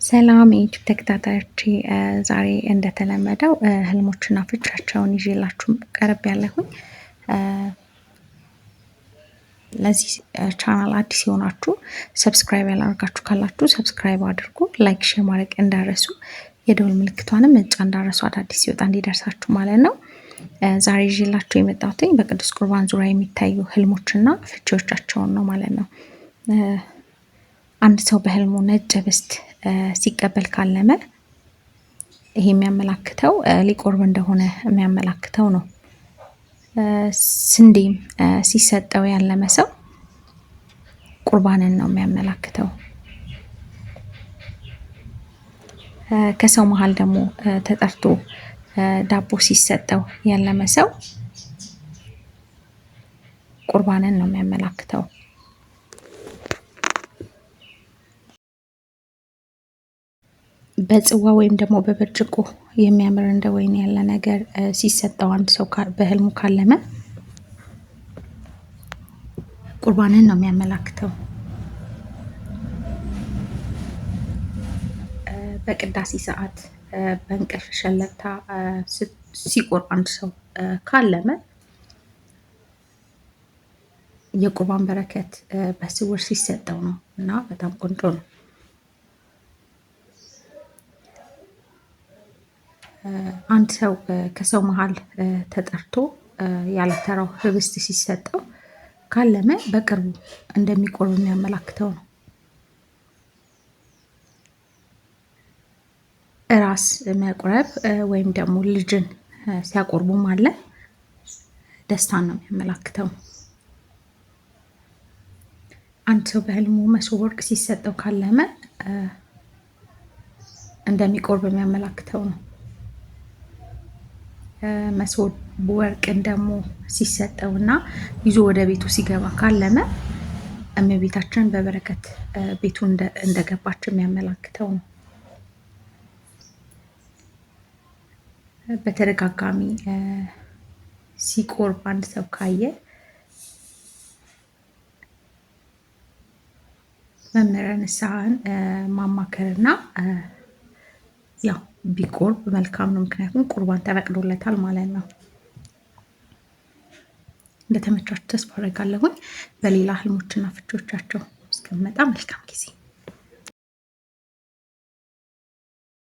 ሰላም የዩቲዩብ ተከታታዮቼ፣ ዛሬ እንደተለመደው ህልሞችና ፍቻቸውን ይዤላችሁ ቀርብ ያለሁኝ። ለዚህ ቻናል አዲስ የሆናችሁ subscribe ያላደርጋችሁ ካላችሁ subscribe አድርጉ፣ like፣ share ማድረግ እንዳረሱ፣ የደወል ምልክቷንም መጫን እንዳረሱ፣ አዳዲስ ሲወጣ እንዲደርሳችሁ ማለት ነው። ዛሬ ይዤላችሁ የመጣሁትኝ በቅዱስ ቁርባን ዙሪያ የሚታዩ ህልሞችና ፍቺዎቻቸውን ነው ማለት ነው። አንድ ሰው በህልሙ ነጭ ህብስት ሲቀበል ካለመ ይሄ የሚያመላክተው ሊቆርብ እንደሆነ የሚያመላክተው ነው። ስንዴም ሲሰጠው ያለመ ሰው ቁርባንን ነው የሚያመላክተው። ከሰው መሀል ደግሞ ተጠርቶ ዳቦ ሲሰጠው ያለመ ሰው ቁርባንን ነው የሚያመላክተው። በጽዋ ወይም ደግሞ በብርጭቆ የሚያምር እንደ ወይን ያለ ነገር ሲሰጠው አንድ ሰው በህልሙ ካለመ ቁርባንን ነው የሚያመላክተው። በቅዳሴ ሰዓት በእንቅልፍ ሸለብታ ሲቆርብ አንድ ሰው ካለመ የቁርባን በረከት በስውር ሲሰጠው ነው እና በጣም ቆንጆ ነው። አንድ ሰው ከሰው መሀል ተጠርቶ ያለተራው ህብስት ሲሰጠው ካለመ በቅርቡ እንደሚቆርብ የሚያመላክተው ነው። ራስ መቁረብ ወይም ደግሞ ልጅን ሲያቆርቡም አለ ደስታን ነው የሚያመላክተው። አንድ ሰው በህልሙ መሶበ ወርቅ ሲሰጠው ካለመ እንደሚቆርብ የሚያመላክተው ነው። መሶበ ወርቅን ደግሞ ሲሰጠው እና ይዞ ወደ ቤቱ ሲገባ ካለመ እመቤታችን በበረከት ቤቱ እንደገባች የሚያመላክተው ነው። በተደጋጋሚ ሲቆርብ አንድ ሰው ካየ መምህረ ንስሐን ማማከርና ያው ቢቆርብ መልካም ነው። ምክንያቱም ቁርባን ተፈቅዶለታል ማለት ነው። እንደተመቻችሁ ተስፋ አደርጋለሁኝ። በሌላ ህልሞችና ፍቾቻቸው እስከምመጣ መልካም ጊዜ።